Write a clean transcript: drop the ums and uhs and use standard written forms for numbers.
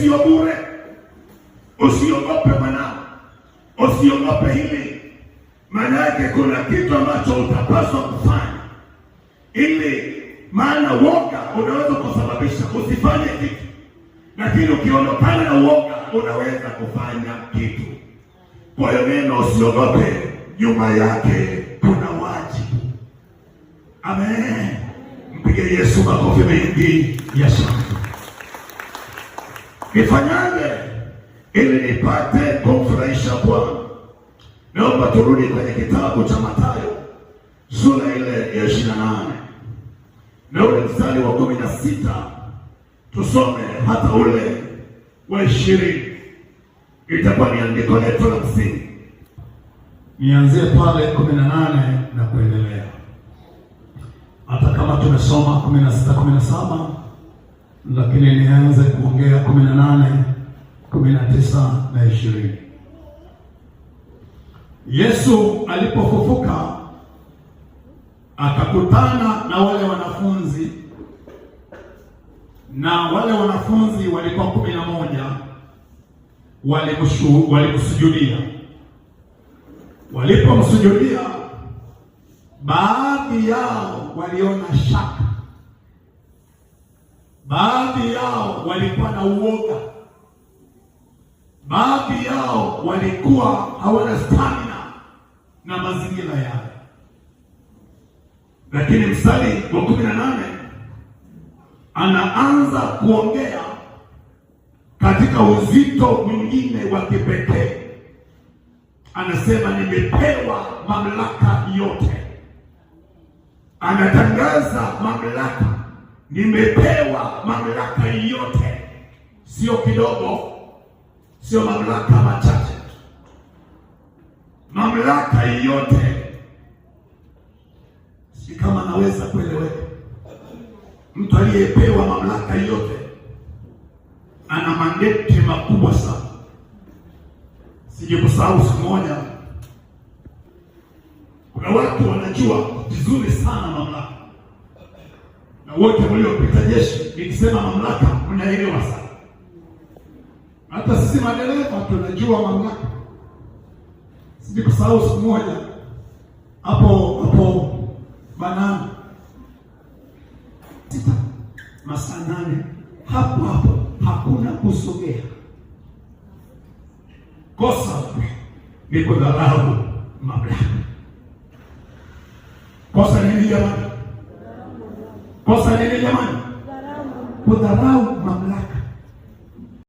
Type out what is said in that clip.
sio bure. Usiogope mwanao, usiogope hili, maana yake kuna kitu ambacho utapaswa kufanya ili, maana woga unaweza kusababisha usifanye kitu, lakini ukiondokana na uoga unaweza kufanya kitu. Kwa hiyo neno usiogope, nyuma yake kuna wajibu. Amen. Mpige Yesu makofi mengi ya shangwe. Nifanyaje ili nipate kumfurahisha Bwana? Naomba turudi kwenye kitabu cha Mathayo sura ile ya 28 na ule mstari wa 16 tusome hata ule wa 20. Itakuwa ni andiko letu la msingi. Nianzie pale 18 na kuendelea. Hata kama tumesoma 16, 17, lakini nianze kuongea 18, 19 na 20. Yesu alipofufuka akakutana na wale wanafunzi, na wale wanafunzi walikuwa 11, walimsujudia. Walipomsujudia, baadhi yao waliona shaka, baadhi yao walikuwa na uoga, baadhi yao walikuwa hawana stamina na mazingira yao. Lakini mstari wa 18 anaanza kuongea katika uzito mwingine wa kipekee. Anasema, nimepewa mamlaka yote. Anatangaza mamlaka, nimepewa mamlaka yote, sio kidogo, sio mamlaka machache, mamlaka yote. Si kama naweza kueleweka. Mtu aliyepewa mamlaka yote ana mandate makubwa sana. Sije kusahau siku moja, kuna watu wanajua vizuri sana mamlaka, na wote mliopita jeshi, nikisema mamlaka mnaelewa sana. Hata sisi madereva tunajua mamlaka. Sije kusahau siku moja hapo hapo Banana 6 masaa 8 hapo hapo, hakuna kusogea. Kosa ni kudharau mamlaka. Kosa nini jamani? Kosa nini jamani? Kudharau mamlaka.